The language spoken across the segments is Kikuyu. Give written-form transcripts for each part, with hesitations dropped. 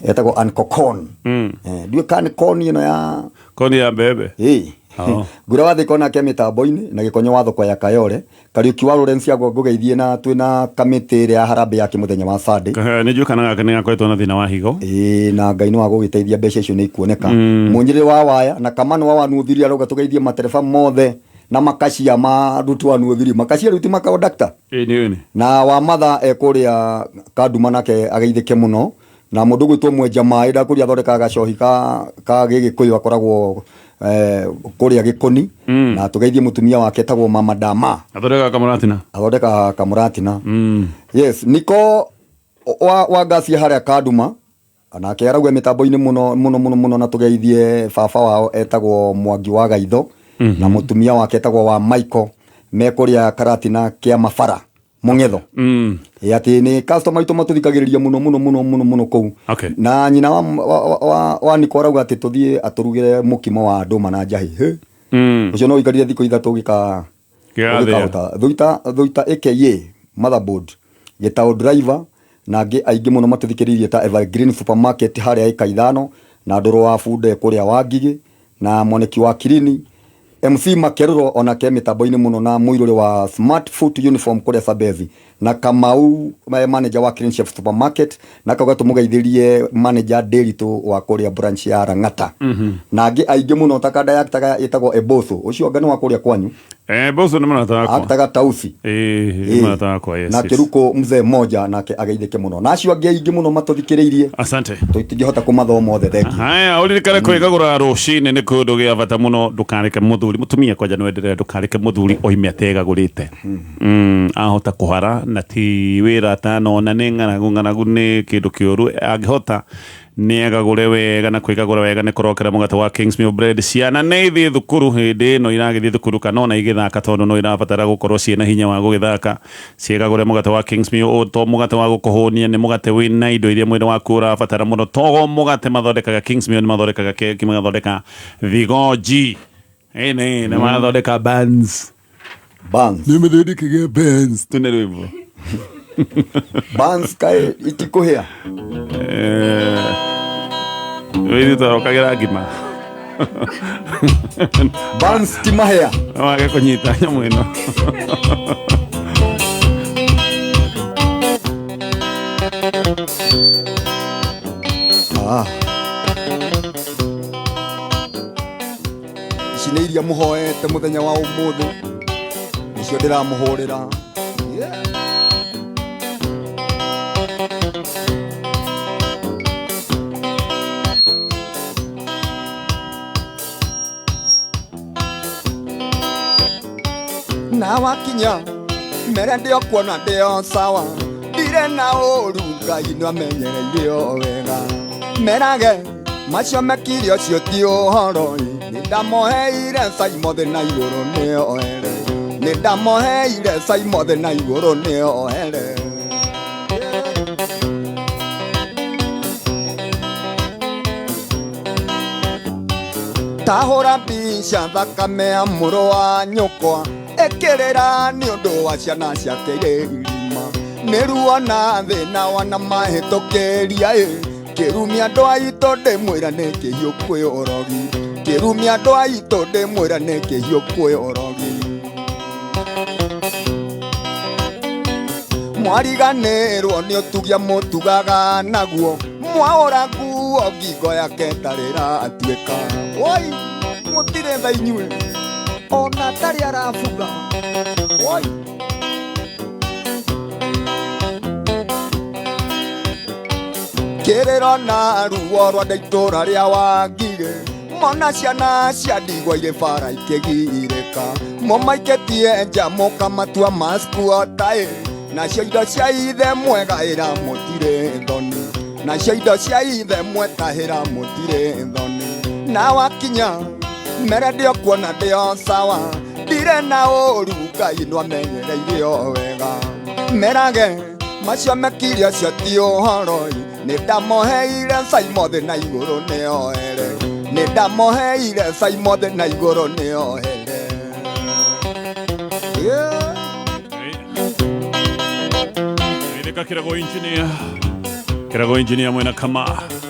Etagwo Ancocon. Ndiũĩ kana nĩ con ĩno ya Koni ya mbembe. Ĩĩ. Oh. Ngura wa Thika onake mĩtambo-inĩ na Gĩkonyo wa thoko ya Kayole. Kariũki wa Lawrence Agwa ngũgeithie na twĩna kamĩtĩ ĩrĩa ya harambee ya kĩmũthenya wa Sunday. Nĩ njũĩ kana gaka nĩ gakoretwo na thĩna wa higo. Ĩĩ na Ngai nĩ wa gũgĩteithia mbeca icio nĩ ikuoneka. Mũnyĩrĩ wa waya na Kamano wa Wanuthiri arauga tũgeithie matereba mothe na makacia ma arutwo a Nuthiri. Makacia rĩu ti makondakta. Ĩĩ nĩ nĩ. Na wa matha e kũrĩa Kanduma nake ageithĩke mũno. Na mũndũ ũgwĩtwo Mwenja Maĩ ndakũria athondekaga gacohi ka gĩgĩkũyũ akoragwo kũrĩa Gĩkũni. Na tũgeithie mũtumia wake etagwo Mama Dama. Athondekaga kamũratina. Athondekaga kamũratina. Yes, niko wa ngacia harĩa Kanduma nake arauga mĩtambo-inĩ mũno mũno mũno mũno na tũgeithie baba wao etagwo Mwangi wa Gaitho na mũtumia wake etagwo wa Michael me kũrĩa Karatina kĩa Mabara Mũng'etho. Ĩ atĩ nĩ customer aitũ matũthikagĩrĩria mũno mũno mũno mũno mũno kũu. Okay. Na nyina wa Niko arauga atĩ tũthiĩ atũrugĩre mũkimo wa ndũma na njahĩ. Hĩ. Ũcio no ũikarire thikũ ithatũ Gĩgathĩa. ũgĩkahota. Thuita Thuita aka motherboard Gĩtaũ driver na angĩ aingĩ mũno matũthikĩrĩirie ta Evergreen Supermarket harĩa ĩka ithano na Ndũrũ wa Bunda kũrĩa Wangigĩ na Mwaniki wa Kirini MC Makeruro onake mĩtambo-inĩ mũno na mũirũrĩ wa Smart Foot Uniform kũrĩa Sabezi na Kamau manager wa Clean Chef Supermarket na kauga tũmũgeithĩrie manager Ndĩritũ wa kũrĩa branch ya Lang'ata. Na angĩ aingĩ mũno ta kanda yaktaga ĩtagwo Eboso ũcio anga nĩ wa kũrĩa kwanyu. Eboso nĩ mũrata wakwa. Aktaga Tausi. Nĩ mũrata wakwa, yes, Na yes. Kĩrukũ mzee moja nake ageithĩke mũno na acio angĩ aingĩ mũno matũthikĩrĩirie. Asante. Tũtingĩhota kũmathoma othe, thengiũ. Haya, ũririkane kwĩgagũra rũcinĩ nĩ kĩũndũ gĩa bata mũno. Ndũkareke mũthuri, mũtumia kwanja nĩwenderere, ndũkareke mũthuri oime ategagũrĩte. Ahota kũhara na ti wĩra atanona nĩ ng'aragu, ng'aragu nĩ kĩndũ kĩũru. Angĩhota nĩ egagũre wega, na kwĩgagũra wega nĩ kũrokera mũgate wa Kingsmill Bread. Ciana nĩ ithiĩ thukuru hĩndĩ ĩno iragĩthiĩ thukuru kana ona igĩthaka, tondũ no irabatara gũkorwo ciĩna hinya wa gũgĩthaka. Ciĩgagũre mũgate wa Kingsmill, ũyũ to mũgate wa gũkũhũnia, nĩ mũgate wĩna indo iria mwĩrĩ waku ũrabatara mũno. To mũgate mathondekaga Kingsmill, nĩ mathondekaga keki, magathondeka thigonji, ĩni nĩ mathondeka buns. Buns. Nĩ mĩthondekage buns. Tene rwĩmbo. Buns kaĩ itikũhĩa. Ithuĩ twarokagĩra ngima. Buns ti mahĩa. No wage kũnyita nyamũ ĩno. Ah. Ici nĩ iria mũhoete mũthenya wa ũmũthĩ, nĩcio ndĩramũhũrĩra. Yeah. Na wakinya mere ndĩ okuona ndĩ o sawa, ndirĩ na ũru, Ngai nĩ amenyereire o wega. Merage macio mekire ũcio ti ũhoro, nĩ ndamoheire cai mothe na igũrũ nĩ ohere, nĩ ndamoheire cai mothe na igũrũ nĩ ohere. Tahũra mbica thakame ya mũrũ wa nyũkwa ĩkĩrĩra nĩ ũndũ wa ciana ciake irĩ irima, nĩ ruo na thĩna wana mahĩtũkĩria ĩ kĩrumia andũ aitũ ndĩmwĩra nĩ kĩhiũ kwĩ ũrogi, kĩrumia andũ aitũ ndĩmwĩra nĩ kĩhiũ kwĩ ũrogi. Mwariganĩrwo nĩ ũtugia mũtugaga naguo, mwaũra nguo ngingo yake ndarĩ ĩratuĩka. Woi mũtirĩ tha inyuĩ ona ndarĩ arabuga. Woi kĩrĩro na ruo rwa itũũra rĩa Wangigĩ, mona ciana cia ndigwa irĩ bara ikĩgirĩka, mũmaikĩtie nja mũkamatua maskuota ĩ, nacio indo cia ithe mwega ĩra mũtirĩ thoni, nacio indo cia ithe mwetahĩra mũtirĩ thoni. Na wakinya mere ndĩ okuona ndĩ o sawa, ndirĩ na ũru, Ngai nĩ amenyereire o wega. Merage macio mekire ũcio ti ũhoro, nĩ ndamoheire cai mothe na igũrũ nĩ ohere, nĩ ndamoheire cai mothe na igũrũ nĩ ohere. Yeah. Ĩrĩka kĩrago engineer. Kĩrago engineer mwena kama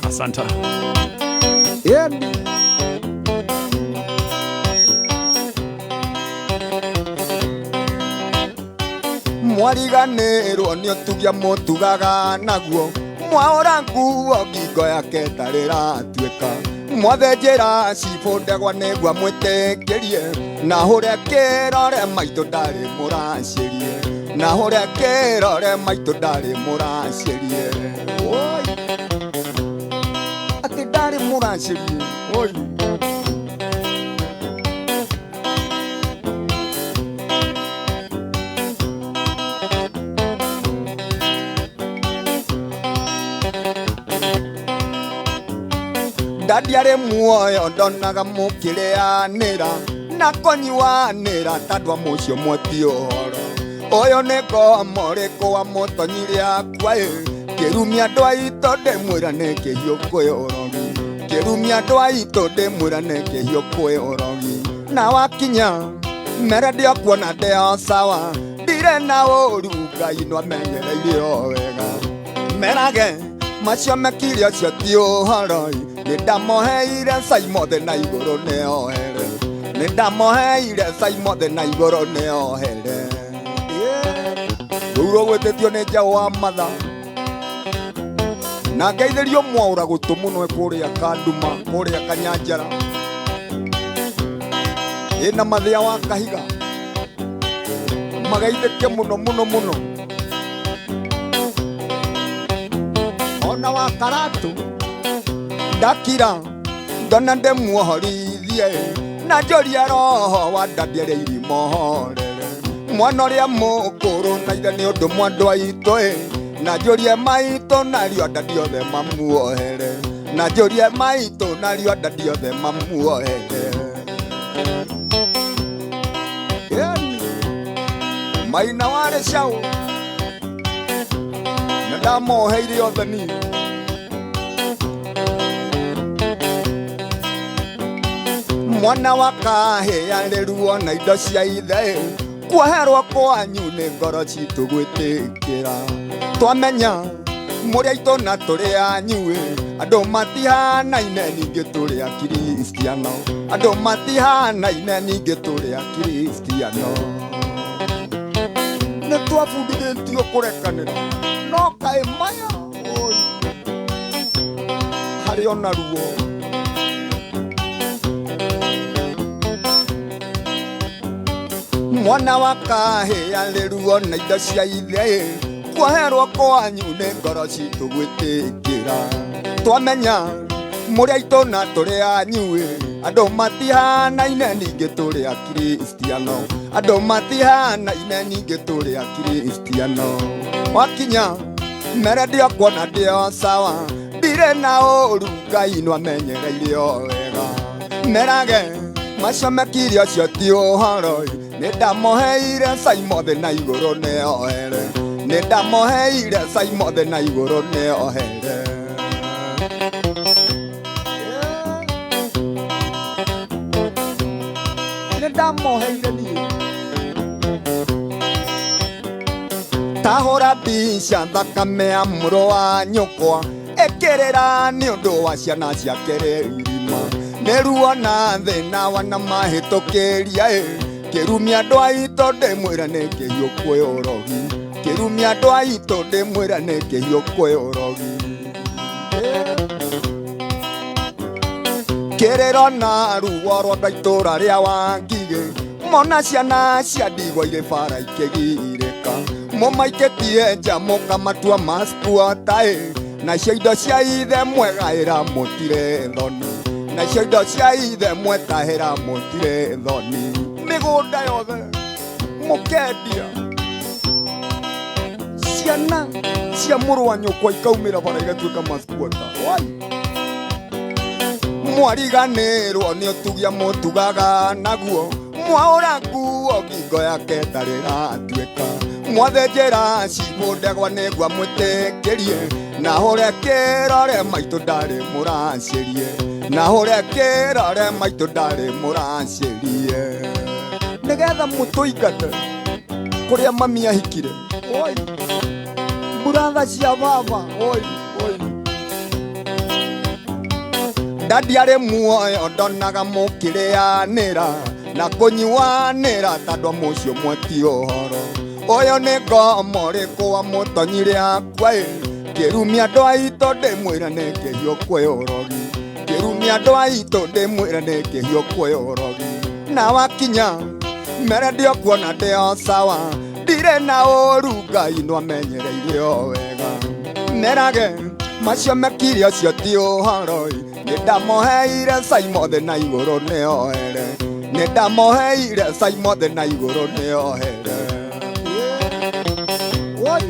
asanta. Ĩni. Mwariganĩrwo nĩ ũtugia mũtugaga naguo, mwaũra nguo ngingo yake tarĩratuĩka, mwathĩnjĩra cibũ ndegwa nĩguo mwĩtĩkĩrie, na hũre kĩrore maitũ ndarĩ mũracĩrie, na hũre kĩrore maitũ ndarĩ mũracĩrie. Oi, atĩ ndarĩ mũracĩrie. Oi. Ndadi arĩ muoyo ndonaga mũkĩrĩanĩra na kũnyuanĩra tandũ a mũcio mweti ũhoro ũyũ nĩ ngomo ũrĩkũ wa mũtonyire akua ĩ kĩrumia andũ aitũ ndĩmwĩra nĩ kĩhiũ kwĩ ũrogi, kĩrumia andũ aitũ ndĩmwĩra nĩ kĩhiũ kwĩ ũrogi, na wakinya mere ndĩokuona ndĩo sawa, ndirĩ na ũru Ngai no amenyereire o wega, merage macio mekire ũcio ti ũhoro, nĩ ndamoheire cai mothe na igũrũ nĩ ohere, nĩ ndamoheire cai mothe na igũrũ nĩ ohere. Rũu rũgwĩtĩtio nĩ njaũ wa matha na ngeithĩrio mwaũra gũtũ mũno kũrĩa Kanduma kũrĩa Kanyanjara ĩna mathĩa wa kahiga mageithĩke mũno mũno mũno ona wa Karatu ndakira ndona ndĩmuohorithie na njũrie roho wa ndadi arĩa irimohorere, mwana ũrĩa mũkũrũ na ithe nĩ ũndũ mwandũ aitũ ĩ, na njũrie maitũ nario ndadi othe mamuohere, na njũrie maitũ nario ndadi othe mamuohere. Ĩni maina warĩ caũ na ndamoheire othe niĩ. Mwana wa kahĩ arĩ ruo na indo cia ithe, kuoherwo kwanyu nĩ ngoro citũ gwĩtĩkĩra, twamenya mũrĩ aitũ na tũrĩ anyu ĩ, andũ matihanaine ningĩ tũrĩ akristiano, andũ matihanaine ningĩ tũrĩ akristiano, nĩ twabundithĩtio kũrekanĩra no kaĩ maya oi harĩ ona ruo. Mwana wa kahĩ arĩ ruo na indo cia ithe, kuoherwo kwanyu nĩ ngoro citũ gwĩtĩkĩra, twamenya mũrĩ aitũ na tũrĩ anyu ĩ, andũ matihanaine ningĩ tũrĩ akristiano, andũ matihanaine ningĩ tũrĩ akristiano, wakinya mere ndĩokuona ndĩo sawa, ndirĩ na ũru Ngai no amenyereire o wega, merage macio mekire ũcio ti ũhoro, nĩ ndamoheire cai mothe na igũrũ nĩ ohere, nĩ ndamoheire cai mothe na igũrũ nĩ ohere. Nĩ ndamoheire niĩ. Tahũra mbica thakame ya mũrũ wa nyũkwa ĩkĩrĩra nĩ ũndũ wa ciana ciake irima, nĩ ruo na thĩna wana mahĩtũkĩria ĩ, kĩrumia andũ aitũ ndĩmwĩra nĩ kĩhiũ kwĩ ũrogi, kĩrumia andũ aitũ ndĩmwĩra nĩ kĩhiũ kwĩ ũrogi. Kĩrĩro na ruo rwa andũ a itũũra rĩa Wangigĩ, mona ciana cia ndigwa irĩ bara ikĩgirĩka, mũmaikĩtie nja mũkamatua maskuota ĩ, nacio indo cia ithe mwegaĩra mũtirĩ thoni, nacio indo cia ithe mwetahĩra mũtirĩ thoni, mĩgũnda yothe mũkendia, ciana cia mũrũ wa nyũkwa ikaumĩra bara igatuĩka maskuota. Oi. Mwariganĩrwo nĩ ũtugia mũtugaga naguo, mwaũra nguo ngingo yake ndarĩratuĩka, mwathĩnjĩra cibũ ndegwa nĩguo mwĩtĩkĩrie, na hũre kĩrore maitũ ndarĩ mũracĩrie, na hũre kĩrore maitũ ndarĩ mũracĩrie, nĩgetha mũtũingate kũrĩa mami ahikire. Oi, mburatha cia baba. Oi, oi. Ndadiarĩ muoyo ndonaga mũkĩrĩanĩra na kũnyuanĩra tandũ mũcio mweti ũhoro ũyũ nĩ ngomo rĩkũ wa mũtonyire akwa ĩ kĩrumia andũ aitũ ndĩmwĩra nĩ kĩhiũ kwĩ ũrogi kĩrumia andũ aitũ ndĩmwĩra nĩ kĩhiũ kwĩ ũrogi na wakinya mere ndiokuona ndĩo sawa ndirĩ na ũru Ngai nĩamenyereire o wega merage macio mekire ũcio ti ũhoro nĩ ndamoheire cai mothe na igũrũ nĩohere nĩ ndamoheire cai mothe na igũrũ nĩohere. Woi.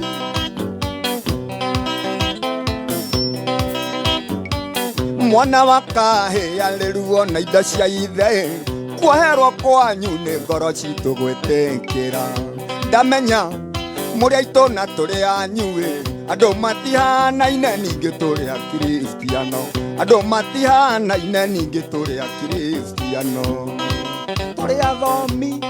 Mwana wa kahĩ arĩ ruo na indo cia ithe kuoherwo kwanyu nĩ ngoro citũ gwĩtĩkĩra ndamenya mũrĩ aitũ na tũrĩ anyuĩ andũ matihanaine ningĩ tũrĩ akristiano andũ matihanaine ningĩ tũrĩ akristiano tũrĩ athomi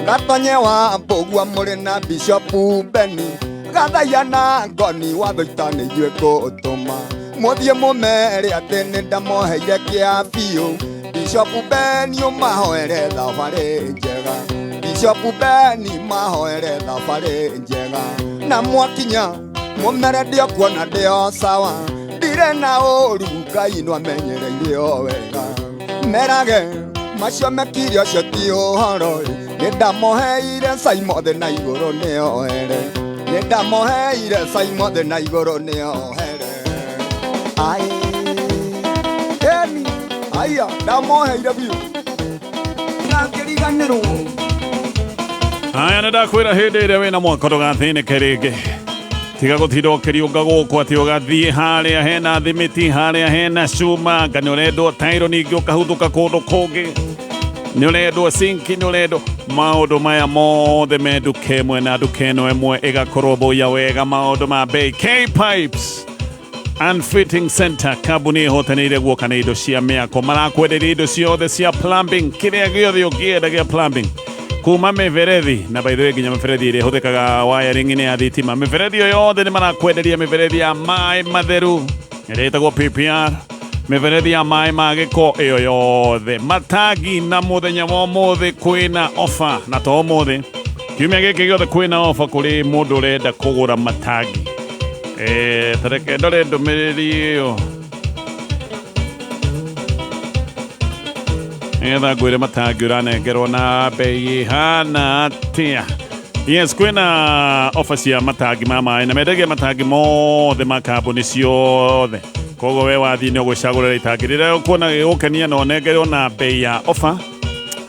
gatonye wa mbũgua mũrĩ na bishopu Beni gathaia na ngoni watho itana ithuĩ kũtũma mũthiĩ mũmere atĩ nĩ ndamoheire kĩa biũ Bishopu Beni ũmahoere thabarĩ njega Bishopu Beni mahoere thabarĩ njega na mwakinya mũmere ndiokuona ndĩo sawa ndirĩ na ũru Ngai nĩamenyereire o wega merage macio mekire ũcio ti ũhoro nĩ ndamoheire cai mothe na igũrũ nĩohere nĩ ndamoheire cai mothe na igũrũ nĩohere ai eni aya ndamoheire biũ ndangĩriganĩrwo. Haya nĩ ndakwĩra hĩndĩ ĩrĩa wĩna mwako ndũgathĩnĩke rĩngĩ tiga gũtinda ũkĩriũnga gũkũ atĩ ũgathiĩ harĩa hena thimiti harĩa hena cuma nga nĩ ũrendwo tairo ningĩ ũkahuthũka kũndũ kũngĩ nĩ ũrendwo sinki nĩ ũrendwo maũndũ maya mothe me nduka ĩmwe na nduka ĩno ĩmwe ĩgakorwo mbũya wega maũndũ ma bei K Pipes and Fitting Center kambuni ĩhotanĩire guoka na indo cia mĩako marakwenderia indo ciothe cia plumbing kĩrĩa gĩothe ũngĩenda gĩa plumbing kuma mĩberethi na by the way nginya mĩberethi ĩrĩa ĩhũthĩkaga wiring-inĩ ya thitima mĩberethi ĩyo yothe nĩ marakwenderia mĩberethi ya maĩ matheru ĩrĩa ĩtagwo PPR mĩberethi ya maĩ ma gĩko ĩyo yothe matangi na mũthenya wa ũmũthĩ kwĩna ofa na to ũmũthĩ kiumia gĩkĩ gĩothe kwĩna ofa kũrĩ mũndũ ũrenda kũgũra matangi tareke ndore ndũmĩrĩri ĩyo nĩgetha ngwĩre matangi ũranengerwo na bei ĩhana atĩa. Yes, kwĩna ofa cia matangi ma maĩ na mendagia matangi mothe ma kambuni ciothe koguo we wathiĩ nĩ ũgwĩcagũrĩra itangi rĩrĩa ũkuona gĩgũkenia na ũnengerwo na bei ya ofa.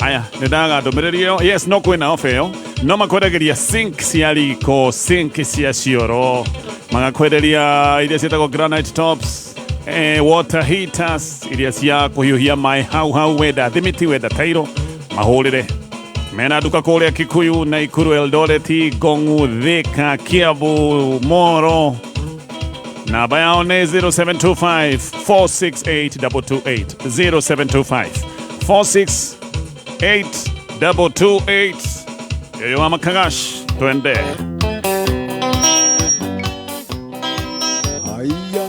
Haya nĩ ndaga ndũmĩrĩri ĩyo. Yes, no kwĩna ofa ĩyo no makwendagĩria sink cia riko sink cia cioro magakwenderia iria ciĩtagwo granite tops water heaters iria cia kũhiũhia maĩ hau hau wenda thimiti wenda tairo mahũrĩre mena nduka kũrĩa Kikuyu Naikuru Eldoret Gongu Thika Kiambu Moro namba yao nĩ 0725 468 228 0725 468 228 yoyo wa Makagash twende. Aya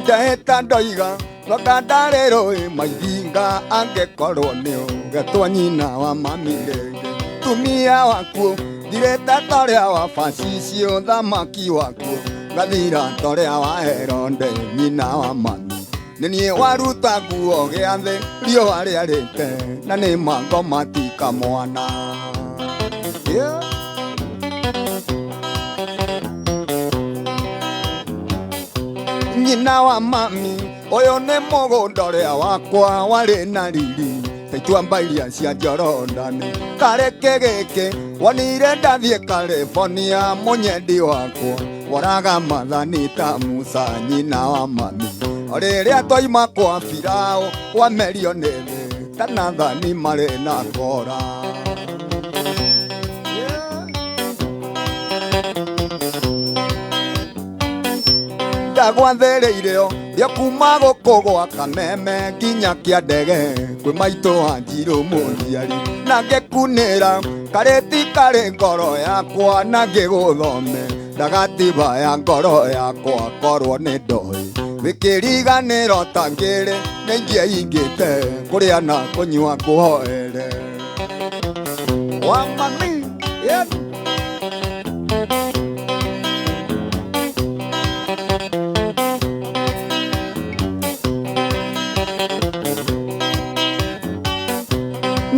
ndahĩta ndoiga rwaka ndarĩ rũĩ maithinga angĩkorwo nĩ ũgetwo nyina wa mami rĩngĩ tumia wakuo thirĩte torĩa wa bacicio thamaki wakuo ngathira torĩa wa Herode nyina wa mami nĩ niĩ waruta nguo gĩa thĩ riũa rĩarĩte na nĩ mangoma ti kamwana. Yeah. Nyina wa mami ũyũ nĩ mũgũnda ũrĩa wakwa warĩ na riri ta ituamba iria cia Jorodani karĩkĩ gĩkĩ wonire ndathiĩ California mũnyendi wakwa woraga mathani ta Musa nyina wa mami o rĩrĩa twaima kwa Firaũ wamerio nĩ thĩ ta Nathani marĩ na Kora. Ndagwathĩrĩirio rĩa kuma gũkũ gwa Kameme nginya kĩa ndege kwĩ maitũ wa Njirũ mũciari na ngĩkunĩra karĩti karĩ ngoro yakwa na ngĩgũthome Ndagatiba ya ngoro yakwa korwo nĩ ndoĩ wĩkĩriganĩro ta ngĩrĩ nĩingĩaingĩte kũrĩa na kũnyua ngũhoere wa mami yeah.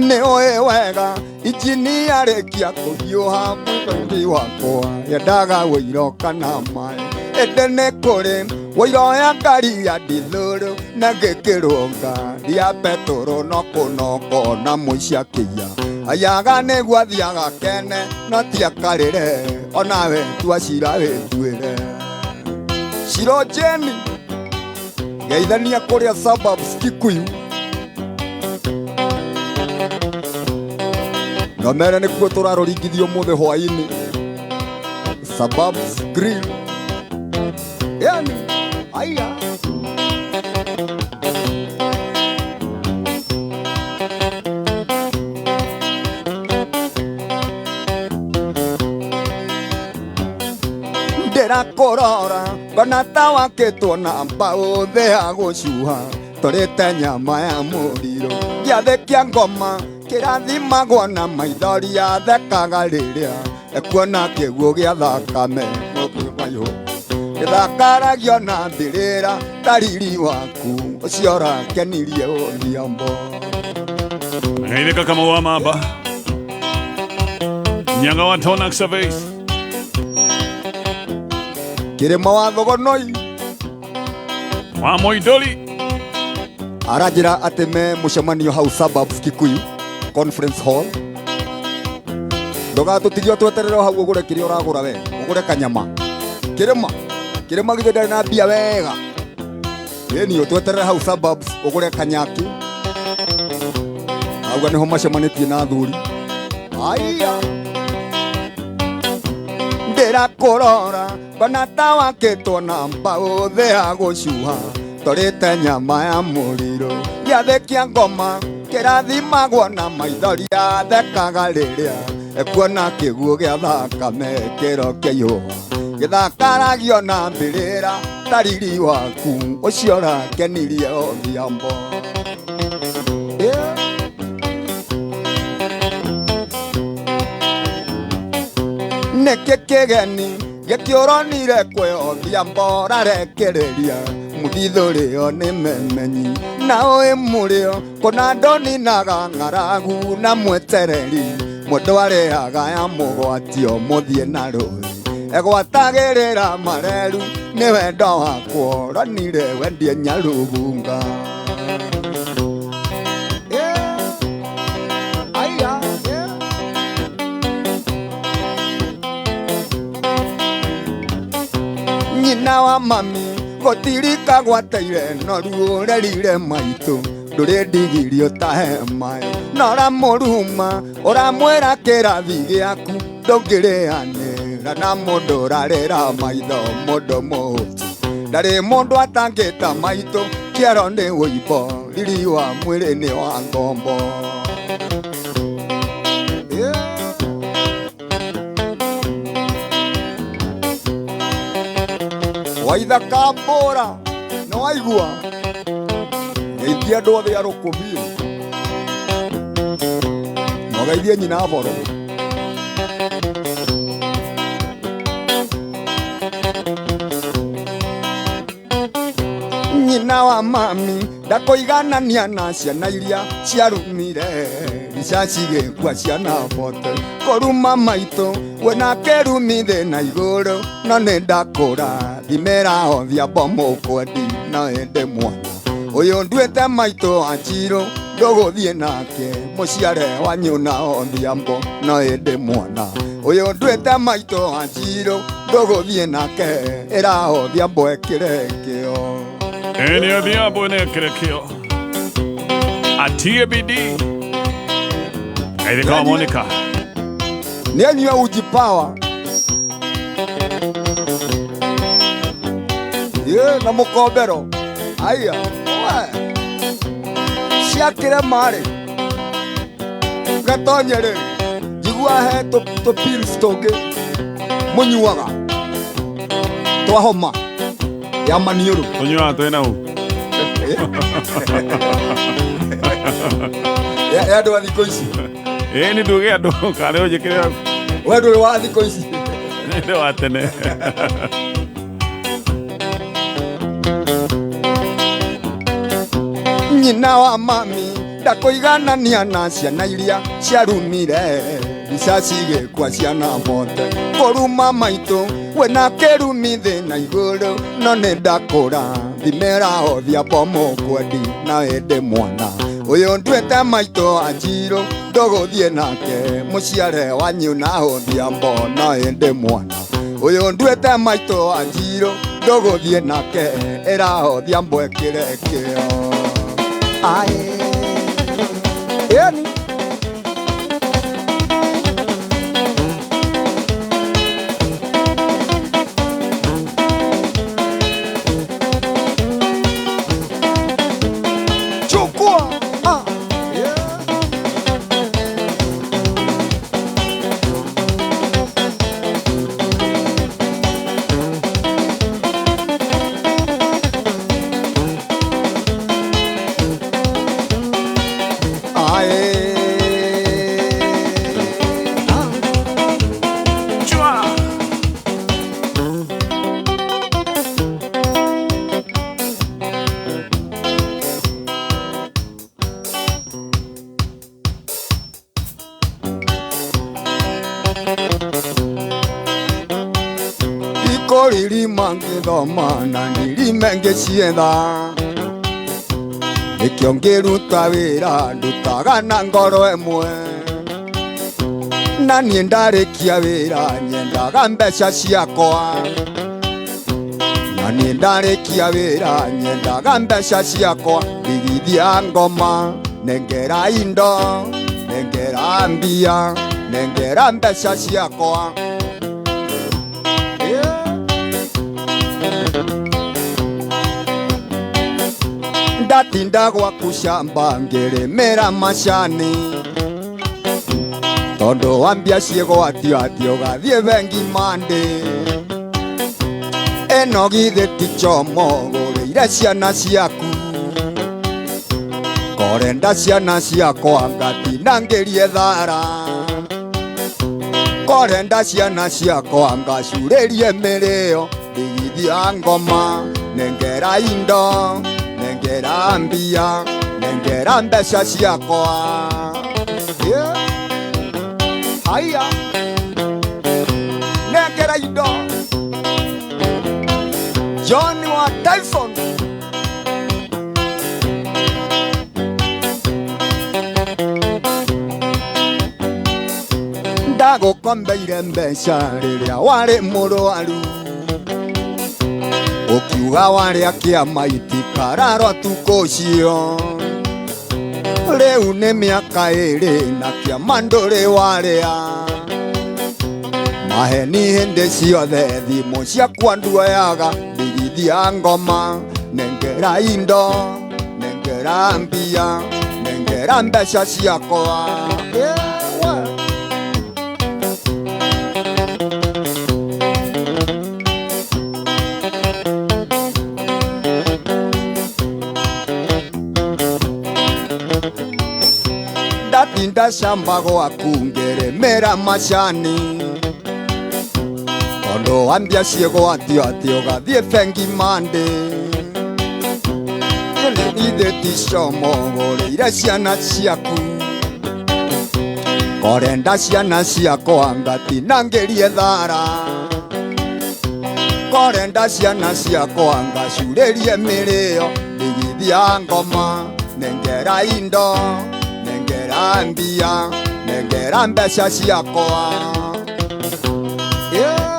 Nĩ ũĩ wega injinia arĩkia kũhiũha mũtũngi wakwa yendaga wũiro kana maĩ ĩndĩ nĩ kũrĩ wũiro ya ngari ya ndithũrũ na ngĩkĩrwo ngari ya betũrũ no kũnoko na mũici akĩiya ayaga nĩguo athiaga kene no ti akarĩre onawe tua cira wĩtuĩre Shiro Jeni geithania kũrĩa suburbs Kikuyu na mere nĩkuo tũrarũringithio ũmũthĩ hwaĩ-inĩ Suburbs Grill yani aya ndĩrakũrora ngona ta wakĩtwo na mbaũ thĩ ya gũcuha tũrĩte nyama ya mũrirũ gĩathĩ kĩa ngoma kĩrathimagwo na maithori athekaga rĩrĩa ekuona kĩguũ gĩa thakame mũkĩmayũ gĩthakaragio na mbĩrĩra ta riri waku ũcio ũrakenirie Odhiambo. Ngeithĩka Kamau wa Mamba Nyaga wa Tonac Surveys Kĩrĩma wa Thogonoi wa Moidoli aranjĩra atĩ me mũcemanio hau suburbs Kikuyu Conference Hall ndũgatũtigio tweterere o hau ũgũre kĩrĩa ũragũra we ũgũre kanyama kĩrĩma kĩrĩma githĩ ndarĩ na mbia wega ĩni ũtweterere hau suburbs ũgũre kanyaki auga nĩho macemanĩtie na athuri aya ndĩrakũrora ngona ta wakĩtwo na mbaũ thĩ ya gũcuha tũrĩte nyama ya mũrirũ gĩathĩ kĩa ngoma kĩrathimagwo na maithori athekaga rĩrĩa ekuona kĩguũ gĩa thakame kĩro kĩaihũa gĩthakaragio na mbĩrĩra ta riri waku ũcio ũrakenirie Odhiambo. Yeah. Nĩkĩ kĩgeni gĩkĩũronire kwĩ Odhiambo ũrarekereria mũthithũrĩo nĩ memenyi na ũĩ mũrĩo kũna ndoninaga ng'aragu na mwetereri mũndũ arĩaga ya mũgwatio mũthiĩ na rũĩ egwatagĩrĩra mareru nĩ wendo wakwa ũronire wendie Nyarũgunga. Yeah. Aya, yeah. Nyina wa mami gũtirika gwateire no ruo rerire maitũ ndũrĩ ndigiri ũtahe maĩ na ũramũruma ũramwĩra kĩrathi gĩaku ndũngĩrĩanĩra na mũndũ ũrarĩra maitho mũndũ mũhũtu ndarĩ mũndũ atangĩta maitũ kĩero nĩ wũimbo riri wa mwĩrĩ nĩ wa ngombo. Yeah. Waithaka mbũra nĩ waigua geithia andũ othe a Rũkũbiũ na ũgeithie nyina boro. Nyina wa mami ndakũiganania na ciana iria ciarumire ricaci gĩkua ciana bote kũruma maitũ wĩna kĩrumi thĩ na igũrũ no nĩ ndakũra thimĩra Odhiambo mũkwendi no ĩndĩ mwana ũyũ nduĩte maitũ Wanjirũ ndũgũthiĩ nake mũciare wanyu na Odhiambo no ĩndĩ mwana ũyũ nduĩte maitũ Wanjirũ ndũgũthiĩ nake ĩra Odhiambo ekĩre kĩo. Ĩni Odhiambo nĩekĩre kĩo atie bidii Geithĩka wa Monica nĩ anyue uji power ye na mũkombero aya we ciakĩre marĩ gatonye rĩ njigua he tũ pills tũngĩ mũnyuaga Twa homa ya maniũrũ. Tũnyuaga twĩ nau. Ya andũ a thikũ ici. Ĩĩ nĩ nduge andũ karĩ ũnjĩkĩre. We ndũrĩ wa thikũ ici. Nĩ wa tene. Nyina wa mami ndakũiganania na ciana iria ciarumire mbica cigĩkua ciana bote kũruma maitũ we na kĩrumi thĩ na igũrũ no nĩ ndakũra thimĩra othia bomo kwendi na ĩndĩ mwana ũyũ nduĩte maitũ anjirũ ndũgũthiĩ nake mũciare wanyu na hũthia mbo na ĩndĩ mwana ũyũ nduĩte maitũ anjirũ ndũgũthiĩ nake ĩrahothia mbo ĩkĩre kĩo. Ae. Yani. Chukua. Ah. Yeah. Ae. Ah. Chua. Ikoriri mangĩthoma na ndirime ngĩcietha nĩkĩo ngĩruta wĩra ndutaga na ngoro ĩmwe na niĩ ndarĩkia wĩra nyendaga mbeca ciakwa na niĩ ndarĩkia wĩra nyendaga mbeca ciakwa ndigithia ngoma nengera indo nengera mbia nengera mbeca ciakwa. Yeah. Ndatinda gwaku shamba ngĩrĩmĩra macani tondũ wa mbia ciĩgwatio atĩ ũgathiĩ bengi mandĩ ĩno githĩ ti chomo gũrĩire ciana ciaku korenda ciana ciakwa ngatinda ngĩrie thara korenda ciana ciakwa ngacurĩrie mĩrĩo ndigithia ngoma nengera indo nengera mbia nengera mbeca ciakwa. Yeah. Haya nengera indo. John wa Tyson. Ndagũkombeire mbeca rĩrĩa warĩ mũrwaru ũkiuga warĩa kĩama itikararwa tukũ ũcio rĩu nĩ mĩaka ĩrĩ na kĩama ndũrĩ warĩa maheni hĩndĩ ciothe thimũ ciakwa nduoyaga ndigithia ngoma nengera indo nengera mbia nengera mbeca ciakwa. Yeah. Ndatinda shamba gwaku ngĩrĩmĩra macani tondũ wa mbia ciĩgwatio atĩ ũgathiĩ bengi mandĩ ithe ti como gũrĩire ciana ciaku korenda ciana ciakwa ngatinda ngĩrie thara korenda ciana ciakwa ngacurĩrie mĩrĩo ndigithia ngoma nengera indo nengera mbia nengera mbeca ciakwa. Yeah.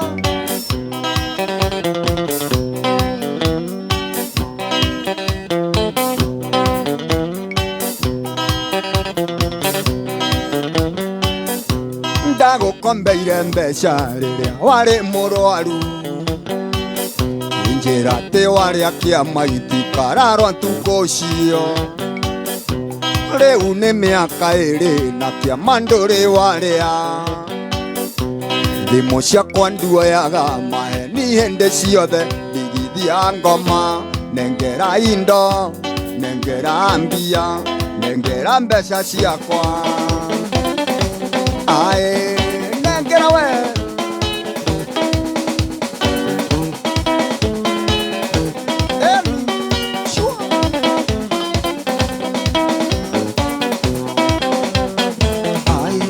Ndagũkombeire mbeca rĩrĩa warĩ mũrwaru njĩra atĩ warĩa kĩama itikararwa tukũ ũcio rĩu nĩ mĩaka ĩrĩ na kĩama ndũrĩ warĩa thimũ ciakwa nduoyaga maheni Hĩndĩ ciothe ndigithia ngoma, nengera indo, nengera mbia, nengera mbeca ciakwa. Ae, nengera we. Sure.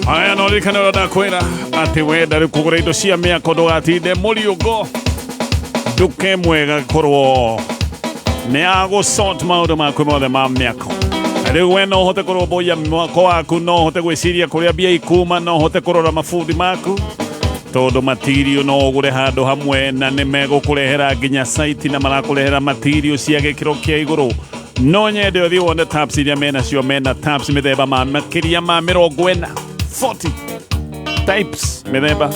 Aya, no ririkane ũrĩa ndakwĩra atĩ wenda rĩu kũgũra indo cia mĩako ndũgatinde mũriũngo nduka ĩmwe ĩgakorwo nĩ ya gũ-sort maũndũ maku mothe ma mĩako. Na rĩu we no ũhote kũrũmbũiya mwako waku, no ũhote gwĩciria kũrĩa mbia ikuma, no ũhote kũrora mabundi maku tondũ matirio no ũgũre handũ hamwe na nĩ megũkũrehera nginya site na marakũrehera matirio cia gĩkĩro kĩa igũrũ. No nyende ũthiĩ wone taps iria menacio, mena taps mĩthemba ma makĩria ma 40, 40 types, mĩthemba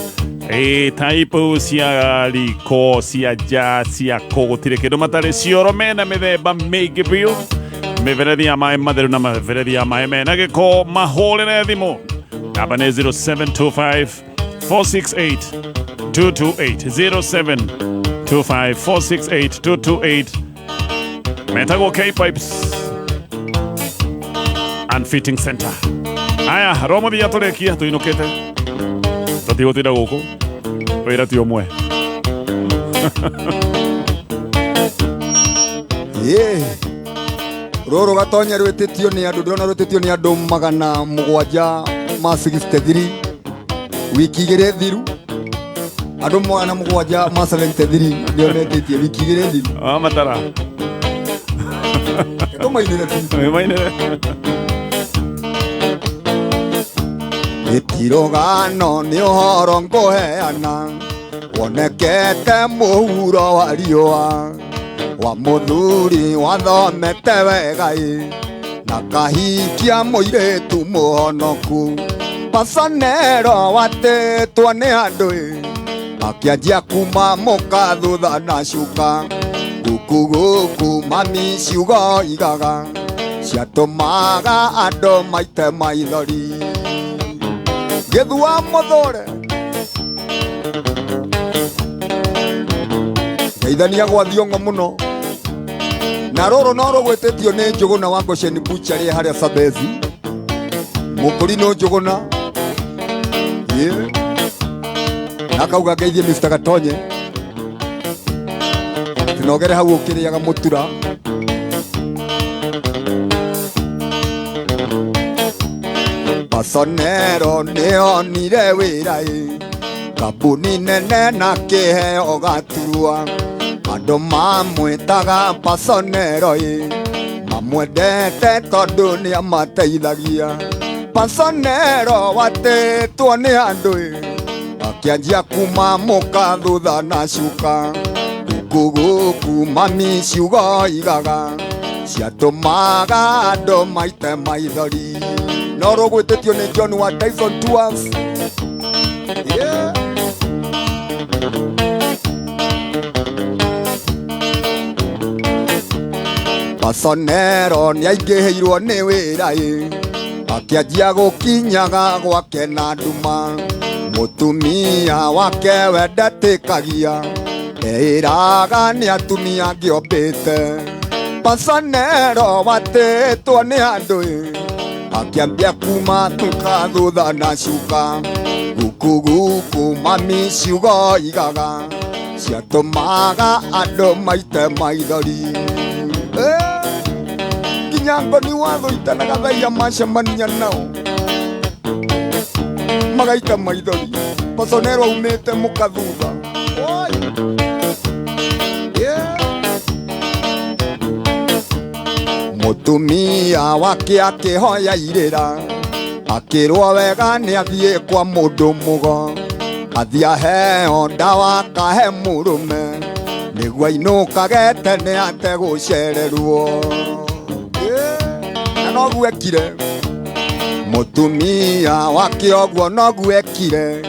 ĩ type cia riko, cia nja, cia kũ, gũtirĩ kĩndũ matarĩ. Cioro mena mĩthemba mĩingĩ biũ, mĩberethi ya maĩ matheru na mĩberethi ya maĩ mena gĩko. Mahũrĩre thimũ, namba nĩ 0725 468 228, 0725 468 228. Metagwo K Pipes and Fitting Center. Aya romothia tũrĩkia tũinũkĩte, tũtigũtinda gũkũ, wĩra ti ũmwe. Ĩ rũrũ Gatonye rwĩtĩtio nĩ andũ, ndĩrona rwĩtĩtio nĩ andũ 763 wiki 2 thiru. Andũ 773 nĩo metĩtie wiki 2 thiru. Ah, matara. Tũmainĩre tu. Mainĩre. Gĩtirũgano nĩ ũhoro ngũheana wonekete mũhuro wa riũa wa mũthuri wathomete wega ĩ na kahikia mũirĩtu mũhonoku. Paconero watĩtwo nĩ andũ ĩ akĩanjia kuma mũka thutha na cuka guku guku mami ciugo igaga ciatũmaga andũ maite maithori gĩthua mũthũre ngeithania gwa thiong'o mũno. Na rũrũ no rũgwĩtĩtio nĩ Njũgũna wa Goshen Butchery harĩa Sabezi mũkũrinũ Njũgũna. Ĩ na akauga ngeithie Mr. Gatonye tinogere hau ũkĩrĩaga mũtura. Pasonero nĩonire wĩra ĩ kambuni nene na kĩheo gaturwa. Andũ mamwĩtaga Pasonero ĩ mamwendete tondũ nĩ amateithagia. Pasonero watĩtwo nĩ andũ ĩ akĩanjia kuma mũka thutha na cuka guku guku mami ciugo igaga ciatũmaga andũ maite maithori. No rũgwĩtĩtio nĩ John wa Tyson Tours. Yeah. Pasonero nĩaingĩhĩirwo nĩ wĩra ĩ akĩanjia gũkinyaga gwake na nduma. Mũtumia wake wendetĩkagia eĩraga nĩ atumia angĩombĩte. Pasonero watĩtwo nĩ andũ ĩ akĩambia kuma tuka thutha na cuka guku guku mami ciugo igaga ciatũmaga andũ maite maithori. Nginya ngoni watho itanaga thaia macemania nao magaita maithori. Pasonero aumĩte mũka thutha. Oi. Yeah. Mũtumia wake akĩhoya irĩra akĩrwo wega nĩ athiĩ kwa mũndũ mũgo athiĩ aheo ndawa akahe mũrũme nĩguo ainũkage tene ategũcererwo. Na noguo ekire mũtumia wake ũguo noguo ekire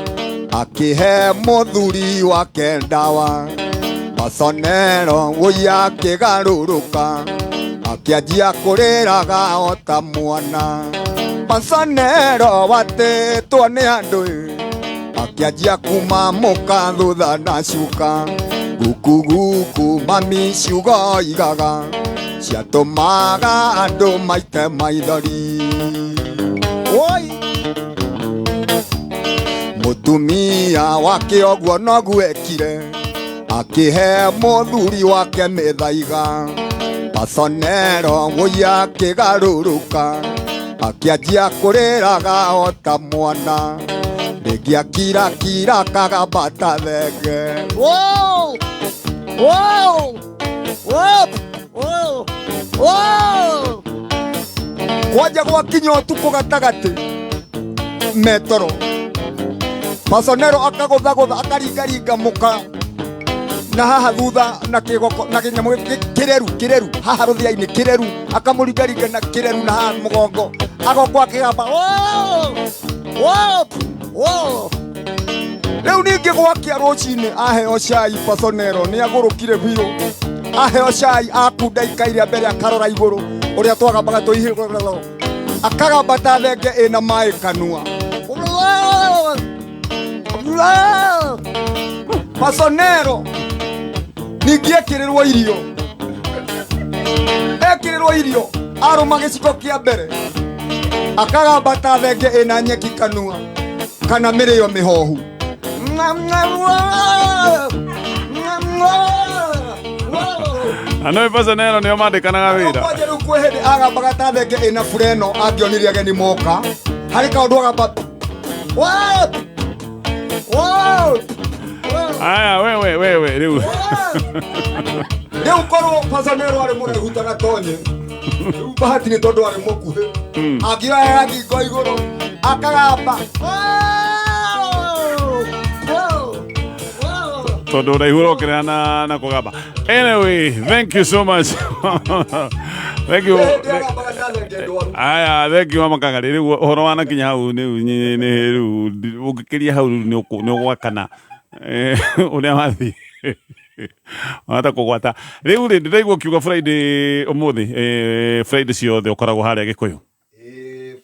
akĩhe mũthuri wake ndawa. Pasonero wũi akĩgarũrũka akĩanjia kũrĩraga o ta mwana. Pasonero watĩtwo nĩ andũ ĩ akĩanjia kuma mũka thutha na cuka Guku guku mami ciugo igaga ciatũmaga andũ maite maithori. Oi! Mũtumia wake ũguo noguo ekire, akĩhe mũthuri wake mĩthaiga. Pasonero wũi akĩgarũrũka, akĩanjia kũrĩraga o ta mwana, rĩngĩ akirakira akagamba ta thenge. Wow! Wow! Wow! Wow! Wow! Kwanja gwakinya ũtukũ gatagatĩ metoro, Pasonero akagũthagũtha akaringaringa mũka na haha thutha na kĩgoko na kĩnyamũ kĩreru kĩreru haha rũthĩa-inĩ kĩreru, akamũringaringa na kĩreru na haha mũgongo, agoka akĩgamba "Wow! Wow! Wow!" Rĩu ningĩ gwakia rũcinĩ aheo cai, Pasonero nĩ agũrũkire biũ. Aheo cai akunda ikaire mbere, akarora igũrũ ũrĩa twagambaga tũihĩ, akagamba ta thenge ĩna maĩ kanua. Pasonero ningĩ ekĩrĩrwo irio, ekĩrĩrwo irio arũma gĩciko kĩa mbere, akagamba ta thenge ĩna nyeki kanua kana mĩrĩo mĩhohu. Ano Pasonero nĩo mandĩkanaga wĩra. Kwanja rĩu kwĩ hĩndĩ agambaga ta thenge ĩna fureno angĩonire ageni moka, harĩ kaũndũ agamba Wow! Wow! Aya, wewe wewe rĩu. Rĩu korwo Pasonero arĩ mũraihu ta Gatonye, rĩu bahati nĩ tondũ arĩ mũkuhĩ, angĩoya thingo igũrũ akagamba "Wow! Wow! Wow!" Tondũ ũraihu ũrokĩrĩra na kũgamba. Anyway, thank you so much, thank you. Hĩndĩ agambaga ta thenge ndwaru. Aya, thank you, mama Kangari. Rĩu ũhoro wanakinya hau nĩ rĩu ũngĩkĩria hau rĩu nĩ ũgwakana. Ũrĩa wathiĩ wahota kũgwata. Rĩu rĩ, ndĩraigua ũkiuga Friday ũmũthĩ, Friday ciothe ũkoragwo harĩa Gĩkũyũ.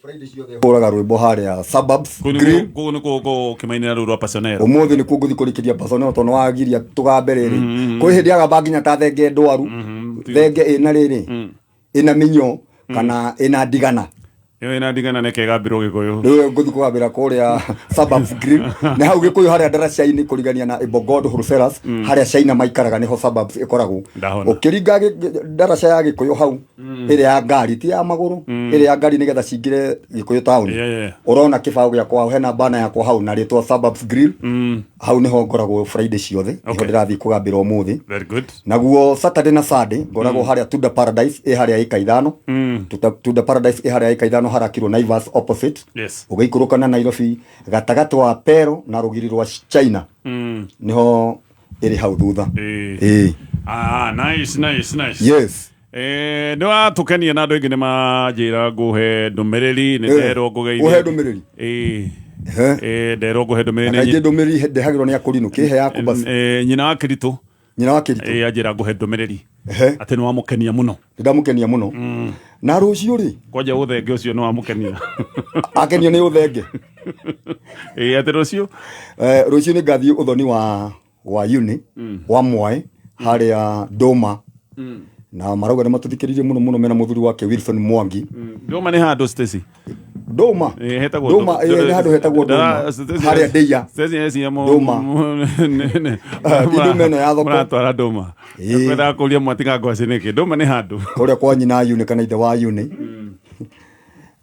Friday ciothe hũraga rwĩmbo harĩa Suburbs Kũu Grill. Kũu nĩ kũu ũkĩmainĩra rũu rwa Pasonero. Ũmũthĩ nĩkuo ngũthiĩ kũrĩkĩria Pasonero tondũ nĩwagiria tũgambe rĩrĩ. Kwĩ hĩndĩ agamba nginya ta thenge ndwaru, thenge ĩna rĩrĩ, ĩna mĩnyoo kana ĩna ndigana. Ĩyo ĩna ndigana nĩ kegambĩrwo Gĩkũyũ. Rĩu ngũthiĩ kũgambĩra kũrĩa Suburbs Grill, nĩ hau Gĩkũyũ harĩa ndaraca-inĩ kũrigania na Ibogod Wholesalers, harĩa China maikaraga, nĩho Suburbs ĩkoragwo. Ndahona. Ũkĩringa ndaraca ya Gĩkũyũ hau, ĩrĩa ya ngari, ti ya magũrũ, ĩrĩa ya ngari nĩgetha cingĩre Gĩkũyũ town, ũrona kĩbaũ gĩakwa hau, hena bana yakwa hau na rĩtwa Suburbs Grill. Hau nĩho ngoragwo Friday ciothe, nĩho ndĩrathiĩ kũgambĩra ũmũthĩ. Very good. Naguo Saturday na Sunday ngoragwo harĩa Tunda Paradise ĩ harĩa ĩka 5. Tunda Paradise ĩ harĩa ĩka 5, harakirwo Naivas opposite. Ũgĩikũrũka na Nairobi gatagatĩ wa Pero na rũgiri rwa China, nĩho ĩrĩ hau thutha. Ĩĩ. Ah, nice, nice, nice. Yes. Nĩ watũkenia na andũ aingĩ nĩ manjĩra ngũhe ndũmĩrĩri nĩ nderwo ngũgeithie. Ũhe ndũmĩrĩri? Ĩĩ. Ehe. Nderwo ngũhe ndũmĩrĩri nĩ Kaingĩ ndũmĩrĩri ndehagĩrwo nĩ akũrinũ kĩhe yaku basi. Nyina wa Kĩritũ. Nyina wa Kĩritũ. Anjĩra ngũhe ndũmĩrĩri Ehe. atĩ nĩ wamũkenia mũno. Ndamũkenia mũno na rũciũ rĩ. Kwanja ũthenge ũcio nĩ wamũkenia. Akenio nĩ ũthenge. Ĩĩ, atĩ rũciũ. Rũciũ nĩ ngathiĩ ũthoni wa uni wa Mwaĩ harĩa Ndũma, na marauga nĩ matũthikĩrĩirie mũno mũno mena mũthuri wake Wilson Mwangi. Ndũma nĩ handũ, Stacy? Ndũma. Ĩĩ, hetagwo Ndũma, ĩĩ, nĩ handũ hetagwo Ndũma. Harĩa Ndĩia. Stacy eciria Ndũma. Ah, ti ndũma ĩno ya thoko. Mũratwara ndũma. Ĩĩ. Kwendaga kũria mwatiga ngwacĩ nĩkĩ ndũma nĩ handũ. Kũrĩa kwa nyina uni kana ithe wa uni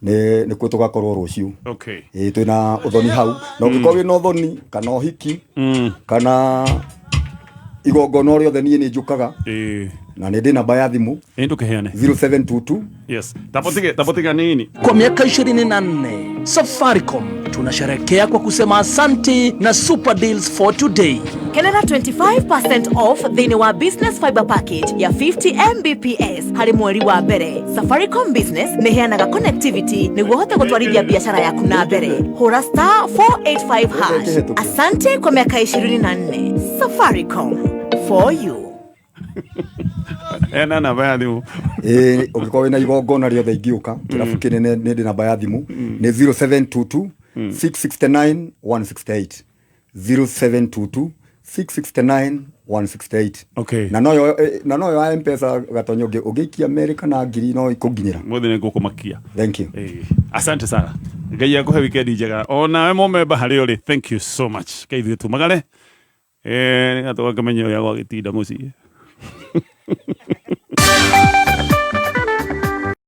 nĩ nĩkuo tũgakorwo rũciũ. Ĩĩ, twĩna ũthoni hau, na ũngĩkorwo wĩna ũthoni kana ũhiki kana igongona o rĩothe, niĩ nĩ njũkaga na nĩ ndĩ namba ya thimũ. Ĩ, ndũkĩheane. 0722. Yes, tapotige tapotige nini. Kwa miaka 24 Safaricom tunasherekea kwa kusema asante na super deals for today. Kenera 25% off thĩinĩ wa business fiber package ya 50 Mbps harĩ mweri wa mbere. Safaricom Business nĩ ĩheanaga connectivity nĩguo ũhote gũtwarithia biashara yaku na mbere. Hũra *485#. Asante kwa miaka 24. Safaricom for you. Ena namba ya thimũ. Ĩĩ, ũngĩkorwo wĩna igongona rĩothe ingĩũka kĩrabu kĩnene, nĩ ndĩ namba ya thimũ, nĩ 0722 669 168, 0722 669. 168. Okay. Na noyo na noyo ya Mpesa gatonyo ũngĩikia merĩ kana 1000 no ikũnginyĩra. Mũthĩ nĩ ngũkũmakia. Thank you. Asante sana. Ngai akũhe weekend njega. Onawe mũmemba harĩa ũrĩ, thank you so much. Kai ithuĩ tumagare, nĩgetha tũgakĩmenya ũrĩa gwagĩtinda mũciĩ.